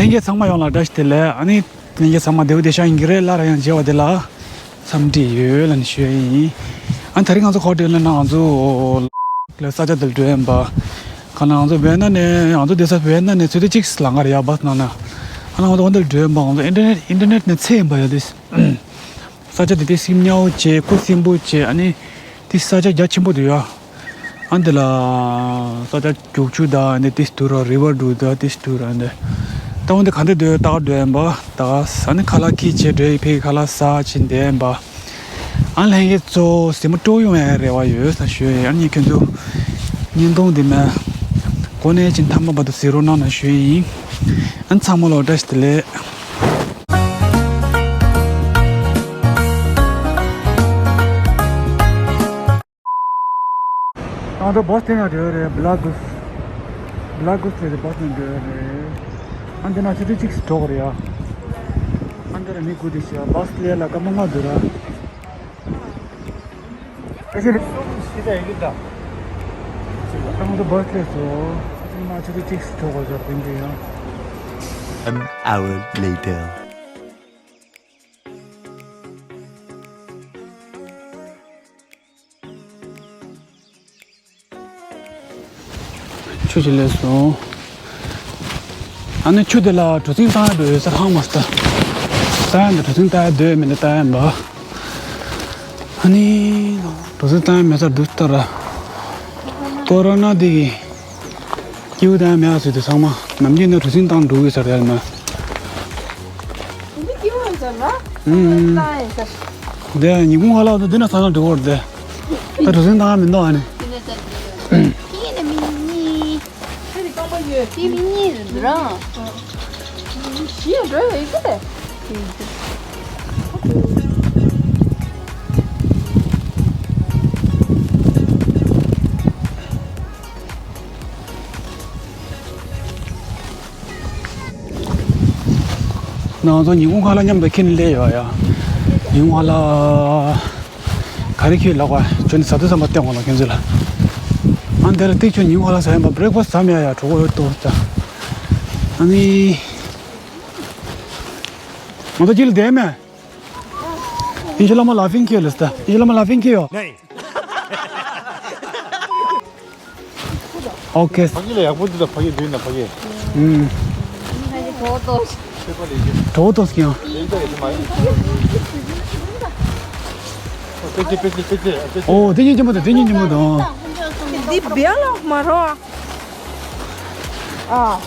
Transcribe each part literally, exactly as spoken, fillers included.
ལྷན་རྒྱས་ཚང་མ་ཡོངས་ལ་བཀྲ་ཤིས་བདེ་ལེགས། ཨ་ནི་ལྷན་རྒྱས་ཚང་མ་བདེ་པོ་བདེ་ཤག་ཡིན་གྱི་རེད། སླར་ཡང་མཇལ་བ་དེ་ལ་འཚམས་འདྲི་ཡོད་ལབ་ནས་ཞུ་ཡ་ཡིན། ཨ་ནི་དེ་རིང་ང་ཚོ་ག་པར་འགྲོ་ཡིན་ལབ་ན། ང་ཚོ་ལ་ས་ཆ་དེར་འགྲོ་ཡིན་པ། ག་ན་ང་ཚོ་ཝེ་ན་ནས། ང་ཚོ་བསྡད་ས་ཝེ་ན་ནས་ཆུ་ཚོད་གཅིག་ལམ་ཁ་རེད་ཡ། བྷ་སི་ནང་ན། ཨ་ནི་ང་ཚོ་འོ་དེར་འགྲོ་ཡིན་པ། ང་ཚོ་ཨིན་ཊར་ནེཊ་ཨིན་ཊར་ནེཊ་ནས་འཚོལ་ཡིན་པ་ཡ། དེ་ས་ཆ་དེ་དེ་སིམ་ཉའོ་བྱས། ཁུ་སིམ་པོ་བྱས། ཨ་ནི་དེ་ས་ཆ་རྒྱ་ཆེན་པོ་འདུག་ཡ། ཨ་འདི་ལ་ས་ཆ་རྒྱུག་ཆུ་དང་ཨ་ནི་དེ་འདུག་ར། རི་བར་འདུག་ད་དེ་འདུག་ར། ཨ་འདི་ད་འོ་འདི་ག་འདི་འདུག་ད་འགྲོ་ཡིན་པ། ད་ཨ་ནི་ཁ་ལག་ཁྱེར་བྱས་འགྲོ་ཡི། ཕ་གི་ཁ་ལག་ཟ་བྱས་བསྡད་ཡིན་པ། ཨ་ལྷན་རྒྱས་ཚོ་གཟིགས་མོ་སྤྲོ་ཡོང་བའི་རེ་བ་ཡོད་ཟེར་ཞུ་ཡིན། ཨ་ནི་ཁྱོད་ཚོ་བརྙན་ཐུང་འདི་མ་འགོ་ནས་ཕྱི་མཐའ་མ་བར་དུ་གཟིགས་རོགས་གནང་ཟེར་ཞུ་ཡིན། ཨ་ཚང་མ་ལ་བཀྲ་ཤིས་བདེ་ལེགས། ང་ཚོ་བྷ་སི་སྟེང་ལ་འགྲོ་ཡི་རེད། བྷི་ལ་གུ་སི། བྷི་ལ་གུ་སི་ལ་བྷ་སི་སྟེང་འགྲོ་ཡི་རེད། ཨ་འདི་ན་ཆུ་ཚོད་གཅིག་འགྲོ་དགོས་རེད་ཡ། ཨ་འདི་ལ་མི་དགུ་དེ་ཤི་ཡ། བྷ་སི་ལ་ལ་སྐར་མ་ལྔ་འདུག་ར། ཨ་ཅེ་རེད། ང་ཚོ་བྷ་སི་སླེབས་སོང་། ཨ་འདི་ན་ཆུ་ཚོད་གཅིག་འགྲོ་དགོས་རེད་ཟེར་དེ་འདྲ་ཡ། An hour later. ཆུ་ཞིག་སླེབས་སོང་། ཨ་ནི་ཆུ་དེ་ལ་གྲུ་གཟིངས་བཏང་ཡ་འགྲོ་ཡོད་ས་ཧང་མ་སྟ། ས་ཡ་འདི་གྲུ་གཟིངས་བཏང་ཡ་འདོད་མི་འདི་བཏང་ཡ་འབའ། ཨ་ནི་གྲུ་གཟིངས་བཏང་ཡ་མེད་ས་འདུག་སྟ་ར། ཀོ་རོ་ན་འདི་གི་སྐྱིད་པོ་བཏང་ཡ་མེད་ས་ཚུལ་དེ་ཚང་མ་ནམ་རྒྱུན་ནས་གྲུ་གཟིངས་བཏང་འགྲོ་གི་ས་རེད་མ། འདི་སྐྱིད་པོ་ཡོད་ས་ར། ཨུམ། བཏང་ཡ་ས། འདི་ཉིན་གུང་ཁ་ལག་འདི་ན་ས་ན་འགྲོ་གི་རེད། ད་གྲུ་གཟིངས་བཏང་ཡ་མི་འདུག་ཨ་ནི། དེ་ནས་ད་དེ་ཡིན་ན་མི་གཉིས། ཁྱེད་རང་རྐང་པ་ཡོད། དེ་མི་གཉིས་རེད་འདུག་ར། བཞི་ཡང་འགྲོ་ཡོད་ཀི་རེད། ང་ཚོ་ཉིན་གུང་ཁ་ལག་མཉམ་དུ་ཁྱེར་ནས་སླེབས་ཡོད་ཡ། ཉིན་གུང་ཁ་ལག་ག་རེ་ཁྱེར་ལབ་པ། ཁྱོད་ནི་ཟ་དུས་ཙམ་པ་སྟེང་འོག་ལ་ཁྱོད་ཚོ་ལ། ཨ་འདི་ལ་ཏིག་ཁྱོད་ཉིན་གུང་ཁ་ལག་ཟ་ཡིན་པ། བྷི་རེག་ཕ་སི་ཊི་ཟ་མེད་ཡ། གྲོགས་པོ་ཡོད་ཏོ་ད། ཨ་ནི་ང་ཚོ་དཀྱིལ་ལ་བསྡད་མེད། ཨིན་ཤ་ལ་མ་ལ་ཕིང་ཁེ་ལ་སྟ། ཨིན་ཤ་ལ་མ་ལ་ཕིང་ཁེ་ཡོ། ཨོ་ཁེ། ཕ་གི་ལ་ཡག་པོ་འདུག་ད། ཕ་གི་འདུག་ན་ཕ་གི། ཨུམ། གྲོགས་ཏོ་སྐྱེ་ཡང་། ཨོ་དེ་ཉིན་ཅི་མོ་དང་། དེ་ཉིན་ཅི་མོ་དང་། འདི་བེ་ལོག་མ་རོ། ཨ།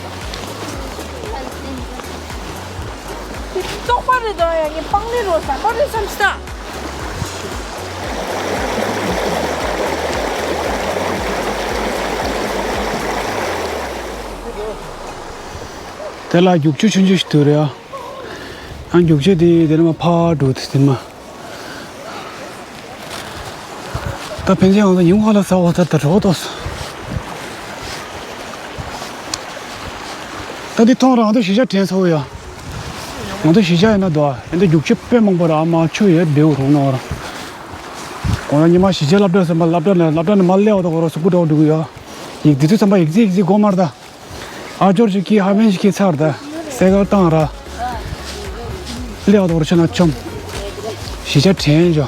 ཙོག་པ་རེད་དོ་ཡ། ངས་པང་ལེ་རོ་ཟམ་པ་རེད་བསམ་སྟ། དེ་ལ་རྒྱུག་ཆུ་ཆུང་ཆུང་ཞིག་འདུག་རེད་ཨ། ཨ་རྒྱུག་ཆུ་དེ་དེ་ནས་མ་ཕར་འགྲོ་དུས་དེ་མ། ད་ཕན་ཆད་ང་ཚོ་ཉིན་གུང་ཁ་ལག་ཟ་འོ་ད་ད་གྲོགས་ཏོ་སོང་། ད་འདི་མཐོང་ར། ང་ཚོ་གཞིས་ཆགས་དྲན་ཚར་ཡ། ང་ཚོ་གཞིས་ཆགས་ཡིན་ན་དོ་ཨ། འདི་རྒྱུག་ཆུ་དཔེ་མང་པོ་ར། ཨ་མ་ཆུ་ཡོད་བེའུ་རོང་ནོར། གོང་ལ་ཉི་མ་གཞིས་ཆགས་སློབ་གྲྭ་ཟིན་པ། སློབ་གྲྭ་ནས་སློབ་གྲྭ་ནས་མ་སླེབས་བ་དོ་གོ་ར་གཟུགས་པོ་འདྲ་བོ་འགྲོ་གི་ཡོད། ཡིག་འདི་ཚོ་ཚང་མ་ཡིག་རྩིས་ཡིག་རྩིས་སྒོ་མར་ད། ཨ་ཅོར་ཞིག་གིས་ཧ་མན་ཞིག་གིས་ཚར་ད། སེ་གལ་བཏང་ར། སླེབས་འོ་དོ་རུ་ཆ་ན་ཆོམ། གཞིས་ཆགས་དྲན་འཇོ།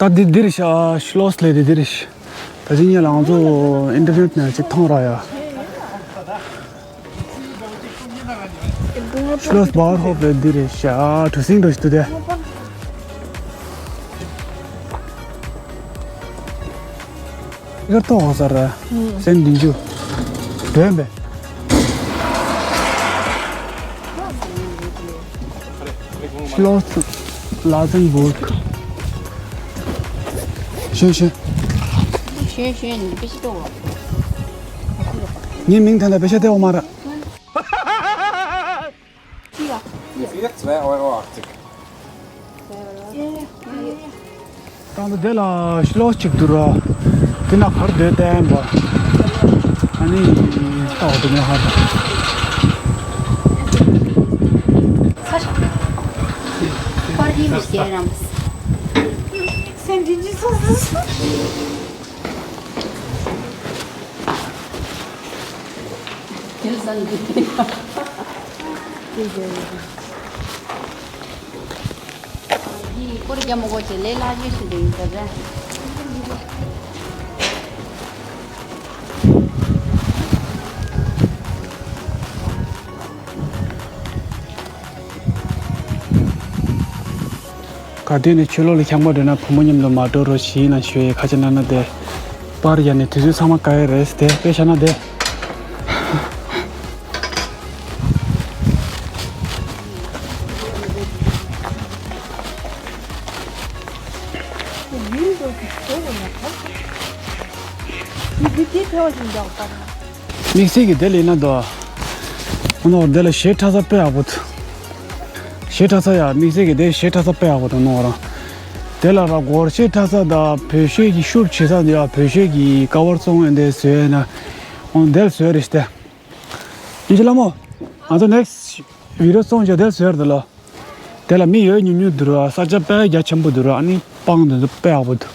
ད་འདི་འདིར་ཤ་ཤི་ལོ་སི་ལེ་དེ་འདིར་ཤ། ད་ཅི་ཉིན་ལ་ང་ཚོ་ཨིན་ཊར་ནེཊ་ནས་ཅིག་མཐོང་ར་ཡ། འདི་ང་ Schloss Bauernhof འདི་རེད་ཤག་གྲུ་གཟིངས་འདྲ་ཞིག་འདུག་སྟེ། ཨི་གར་ཏོག་ཧོ་སར་སེན་འདི་འཇུ་འདོན་པས། Schloss Ladenburg. ཤེས་ཤེས། ཤེས་ཤེས་ནི་དཔེ་ཤེས་ཏོ། ངའི་མིང་ཐོན་ན་དཔེ་ཤ་སྟེར་འོ་མ་ར། Für zwei Euro achtzig. ད་ལྟ་དེ་ལ་ཤི་ལོག་ཅིག་འདུག་ར། དེ་ན་གར་སྡོད་བསྟན་པ། ཨ་ནི་ལྟ་བ་དེ་ནས་ཧ་ད། སེམས་འདི་འཇིགས་སོང་། འདི་ཀོ་རི་རྒྱ་མོ་གོ་ཆེ་ལས་སླ་ཤོས་ཤིག་འདུག་ཡིན་ས་རེད། ག་དུས་ནས་ཆོས་ལོག་ལ་འཁྱམ་པ་འདྲ་ན་བུ་མོ་མཉམ་དུ་མ་འགྲོ་རོགས་ཞེས་ན་ཞུ་ཡས་ཁ་ཆེ་གནང་ན་དེ། པར་ཡ་ནས་དུས་ཚོད་ཚང་མ་བཀག་ཡས་རེད་དེ་དཔེ་བཞག་ན་དེ། དམིགས་བསལ་གྱི་དེ་ལས་ན་དོ། ཨ་ནོ་དེ་ལ་གཞས་འཁྲབ་ས་དཔེ་ཡག་པོ་འདུག་གཞས་འཁྲབ་ས་ཡ་དམིགས་བསལ་གྱི་དེ་གཞས་འཁྲབ་ས་དཔེ་ཡག་པོ་འདུག་ནོ་རང་། དེ་ལ་ར་སྒོར་གཞས་འཁྲབ་ས་དང་བོད་གཞས་ཀྱི་ཤུབ་བྱེད་ས་འདི་ཡ་བོད་གཞས་ཀྱི་ཀ་བར་སོང་ཡ་འདི་བཟོས་ན། ཨོ་དེ་ལ་བཟོས་རེད་ཤི་ཏེ། ཨིན་ཇི་ལ་མོ། ང་ཚོ་next video སོང་ཆ་དེ་ལ་བཟོས་རེད་ལོ། དེ་ལ་མི་ཡོད་ཉུང་ཉུང་འདུག་ར་ས་ཆ་དཔེ་རྒྱ་ཆེན་པོ་འདུག་ར་ཨ་ནི་སྤང་དེ་ཚོ་དཔེ་ཡག་པོ་འདུག་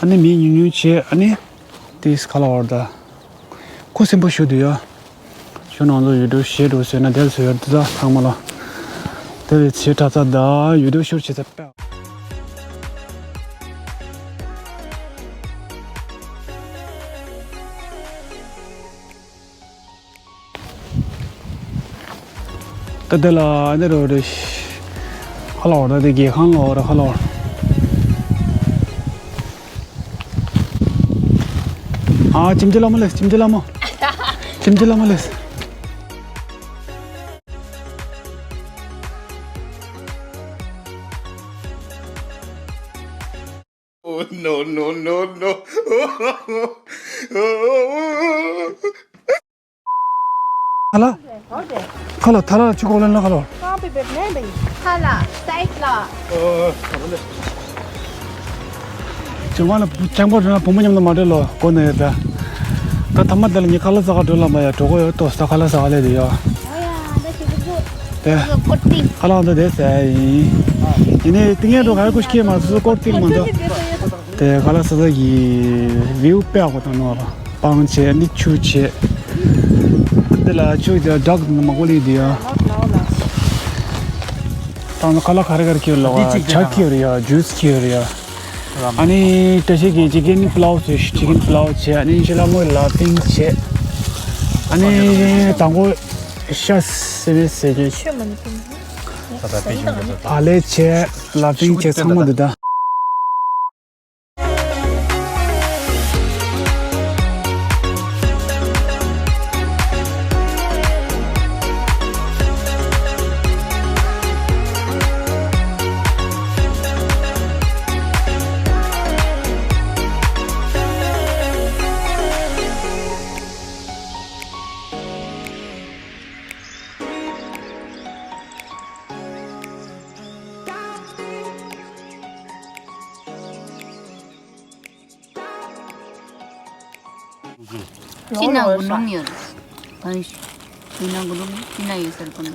ཨ་ནི་མི་ཉུང་ཉུང་བྱས་ཨ་ནི། དེས་ཁ་ལ་བར་ད། ཁོ་སེམས་པ་ཞུ་དུ་ཡ། ཞུ་ནང་ཚོ་ཡུ་ཊུབ་ཤེར་འགྲོ་ཟེར་ན་དེར་ཟེར་ཡོད་དུ་ད་ཚང་མ་ལ། དེ་བས་ཚེ་དྲག་ཚ་ད་ཡུ་ཊུབ་ཤོར་བྱེད་ཚ་པ། ད་དེ་ལ་འདི་རོ་རེ། ཧ་ལོ་ད་དེ་རྒྱལ་ཁང་ལོ་ར་ཧ་ལོ། ཨ་ཅིམ་ཅི་ལ་མོ་ལེས་ཅིམ་ཅི་ལ་མོ། ཅིམ་ཅི་ལ་མོ་ལེས། Oh, no, no, no, no. ཁ་ལ། ཁ་ལ་ཐ་ལ་ཆུ་ཁོག་ལེན་ན་ཁ་ལ། ཁ་ལ་སའིད་ལ། ཅང་བ་ལ་ཅང་པོ་རེ་ན་བུ་མོ་མཉམ་དུ་མ་འདྲེ་ལོ་གོ་ནས་ཡོད་ད། ད་ཐ་མ་དེ་ལ་ངས་ཁ་ལ་ཟ་ག་འགྲོ་ལ་མ་ཡ་གྲོགས་ཡོད་ཏོ་ས་ཁ་ལ་ཟ་ག་ལས་དེ་ཡོད། དེ། ཁ་ལ་འདི་དེ་ཟེར་ཡིན། ཡིན་ནའི་ཏིང་ངེ་འགྲོ་ག་རེ་ཀུ་ཤི་མ་སུ་ཀོར་ཏིང་མ་འདུག་དེ་ག་ལ་ས་ས་གི་བིའུ་དཔེ་ཡག་པོ་དང་ནོར་བ་སྤང་བྱས་ནི་ཆུ་བྱས། འདི་ལ་ཆུ་དེ་བྲག་མ་གོ་ལི་དེ་ཡ། ད་ནི་ཁ་ལ་ག་རེ་ག་རེ་ཁྱེར་ལ་བ་ཇ་ཁྱེར་ཡ་ཇུས་ཁྱེར་ཡ། ཨ་ནི་བཀྲ་ཤིས་ཀྱི་ཅི་ཀིན་པླའོ་ཟེར་ཅི་ཀིན་པླའོ་བྱས་ཨ་ནི་ཤི་ལ་མོ་ལ་ཕིང་བྱས། ཨ་ནི་དང་པོ་ཤ་སེ་བེ་སེ་ཅེ། ད་ད་པེ་ཅིང་གི་བ་ལེ་བྱས་ལ་ཕིང་བྱས་ཚང་མ་འདི་ད། ཕྱི་ནང་དགུ་ལུང་ཡོད། ཕྱི་ནང་དགུ་ལུང་ཕྱི་ནང་ཡོད་ཟེར་གོ་ནོ།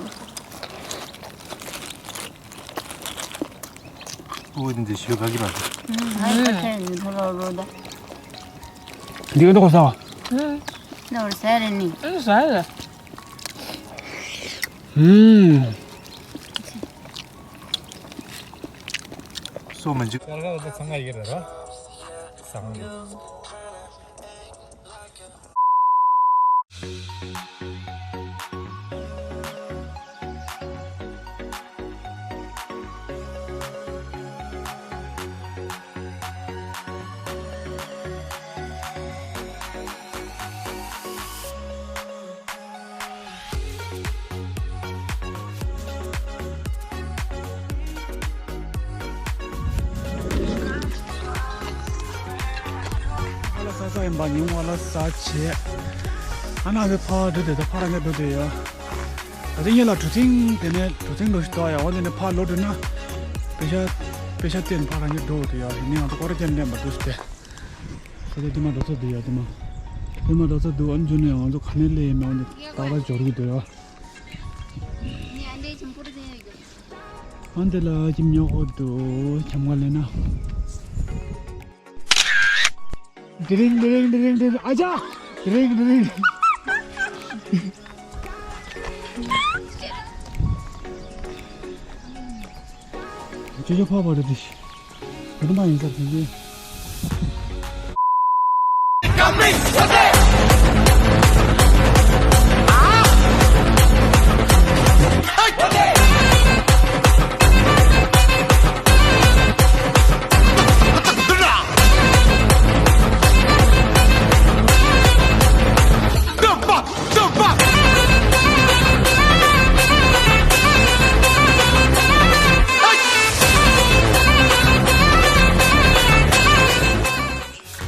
ཨོ་འདི་ཞོ་ག་གི་ར། ཨ་ཁ་ཁེ་ནི་ཐོ་རོ་རོ་ད། འདི་འདི་གོ་ས། ནོར་ཟ་རེ་ནི། ཨ་ཟ་རེ། ཨུམ། སོ་མ་འཇུ། ཀར་ཀ་བ་ཚང་ང་ཡིག་ར་ར། སང་། པ་ཉིན་མོ་ལ་ཟ་བྱས། ཨ་ན་ཚོ་ཕར་འགྲོ་དེ་ད་ཕར་རང་ག་འགྲོ་དེ་ཡོད། ད་ལྟ་ངེད་ལ་གྲུ་གཟིངས་དེ་ནས་གྲུ་གཟིངས་འགྲོ་ཞིག་འདུག་ཡ། འོ་དེ་ནས་ཕར་ལོག་འགྲོ་ན། པེ་ཤ་པེ་ཤ་བསྟན་ཕར་རང་ག་འགྲོ་དེ་ཡོད། དེ་ནས་ང་ཚོ་སྐོར་ར་ཅན་ལེན་པ་འདུག་ཟེར་ཏེ། ད་ལྟ་དེ་མ་འགྲོ་ས་འདུག་ཡ་དེ་མ། དེ་མ་འགྲོ་ས་འདུག་ཨ་ནི་འཇུ་ནས་ང་ཚོ་ག་ནས་ལེན་ཡིན་མིན་འོ་དེ་ཏག་ཏག་འབྱོར་གི་འདུག་ཡ། ཨ་འདི་ལ་ཅིག་ཉོ་ཧོ་དུ་ཁྱམ་ག་ལེ་ན། དི་རིང་དི་རིང་དི་རིང་དི་རིང་ཨ་ཅག་དི་རིང་དི་རིང་། ཅོ་ཅོ་ཕ་བ་རེད་དི། བོད་མ་ཡིན་ས་དེ་ཚོས།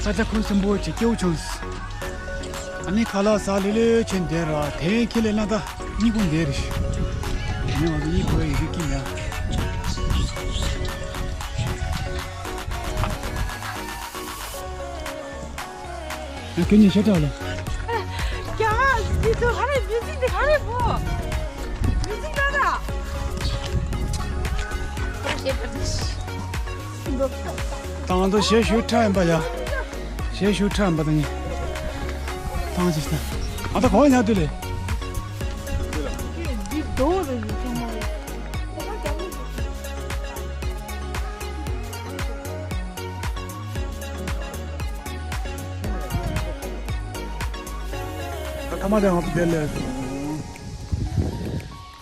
ས་ཆ་ཁོ་སྲིན་པོ་ཅིག་སྐྱེ་བོ་བྱུང་། ཨ་ནི་ཁ་ལག་ཟ་ལེ་ལེ་ཆེན་དེ་ར་དེ་ཁྱེད་ལས་ན་ད་གཉིད་ཁུག་འདེ་རེད། ངས་ང་ཚོ་གཉིད་ཁུག་ཡི་གེ་ཀི་མེད། ཡང་ཁྱོད་གཉིས་ཤ་ཁྲག་ལ། ཀྱང་འདི་ཚོ་ག་རེ་མི་ཚིག་འདི་ག་རེ་བོ། མི་ཚིག་ད་ད། ད་ང་ཚོ་གཞས་ཞུ་ཁྲ་ཡིན་པ་ཡ། གཞས་ཞུ་ཁྲ་ཡིན་པ་ད་ངས། ཐང་ཅིག་ད། ཨ་ད་གོ་ཉག་དུ་ལེ། འདི་རྡོ་རེད་འདི་ཆུང་མ་རེད། ཐ་མ་དེ་ང་ཚོ་དེ་ལས་སོང་།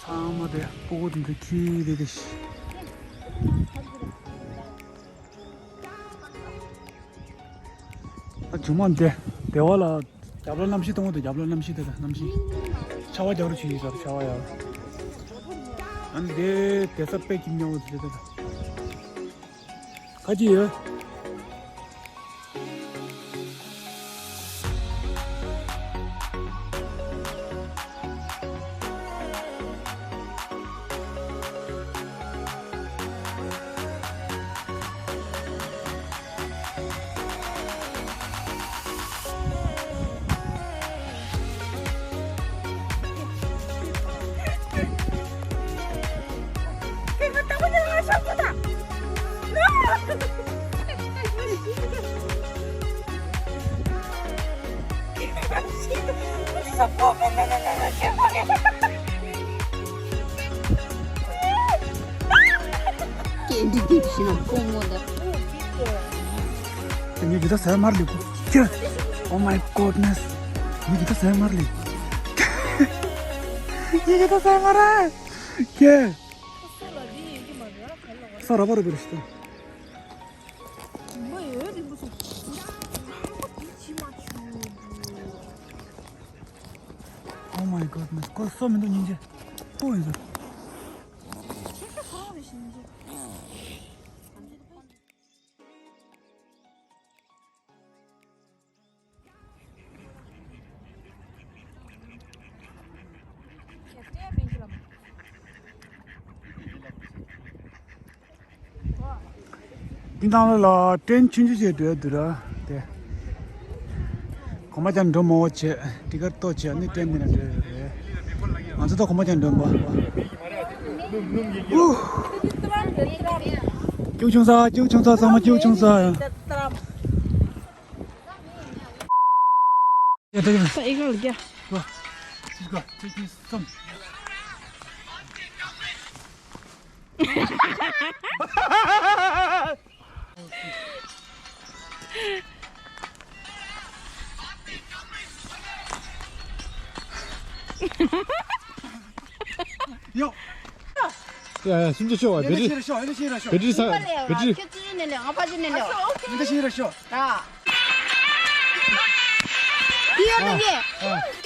ཚང་མ་དེ་སྤུ་གུ་དེ་ཚོ་ཁྱི་རེད་དེ། ཨ་ཇུ་མ་འདི་བདེ་བ་ལ་རྒྱབ་ལ་གནམ་གཤིས་གཏོང་བ་དང་རྒྱབ་ལ་གནམ་གཤིས་དེ་དང་གནམ་གཤིས་ཆར་པ་རྒྱག་རོགས་བྱེད་ཡིན་ཟེར་ཆར་པ་ཡག་ཨ་ནི་དེ་དེ་ས་དཔེ་ཁྱིམ་ཉག་འོ་དེ་དེ་དང་ཁ་ཅི་ཡོད། ཀེན་ཌི་དེ་བཞིན་ན་ཕོ་མོ་ད། ངས་ཇི་ལྟར་ཟ་མར་ལེགས་ཁྱོད། Oh my goodness. ངས་ཇི་ལྟར་ཟ་མར་ལེགས། ངས་ཇི་ལྟར་ཟ་མར་ཁྱོད། ས་ར་བ་རུ་བེར་ཤི་ཏོ། Oh my goodness. ཁོ་སོ་མི་འདུག་སྙིང་རྗེ། ཨོ་ཡིན་ཟེར། འདི་ནང་ལ་ལ་ཏྲེན་ཆུང་ཆུང་ཞིག་འགྲོ་ཡ་འདུག་ར་དེ། གོམ་པ་རྒྱག་འགྲོ་མང་བོ་བྱས་ཏི་ཀར་གཏོར་བྱས་ནི་ཏྲེན་འདི་ན་འགྲོ་ཡ་རེད། ང་ཚོ་ད་གོམ་པ་རྒྱག་འགྲོ་འབའ། སྐྱུག་ཆུང་ས་སྐྱུག་ཆུང་ས་ཚང་མ་སྐྱུག་ཆུང་ས། ཡ་ད་ཡ། ད་ཨི་ག་ལ་རྒྱ། ཅི་ག་ཅི་གི་སམ། ཡོ། ཡ་ཡ་སུམ་ཅུ་ཤོག་བ་བེ་ཏྲི། ཡ་ད་ཤེས་ར་ཤོག་ཡ་ད་ཤེས་ར་ཤོག་བེ་ཏྲི་ས་བེ་ཏྲི། ཁྱོད་ཅི་ནས་ལེ་ང་ཕ་ཅི་ནས་ལེ། ཡ་ད་ཤེས་ར་ཤོག་ད། ཡ་ད་ཡ།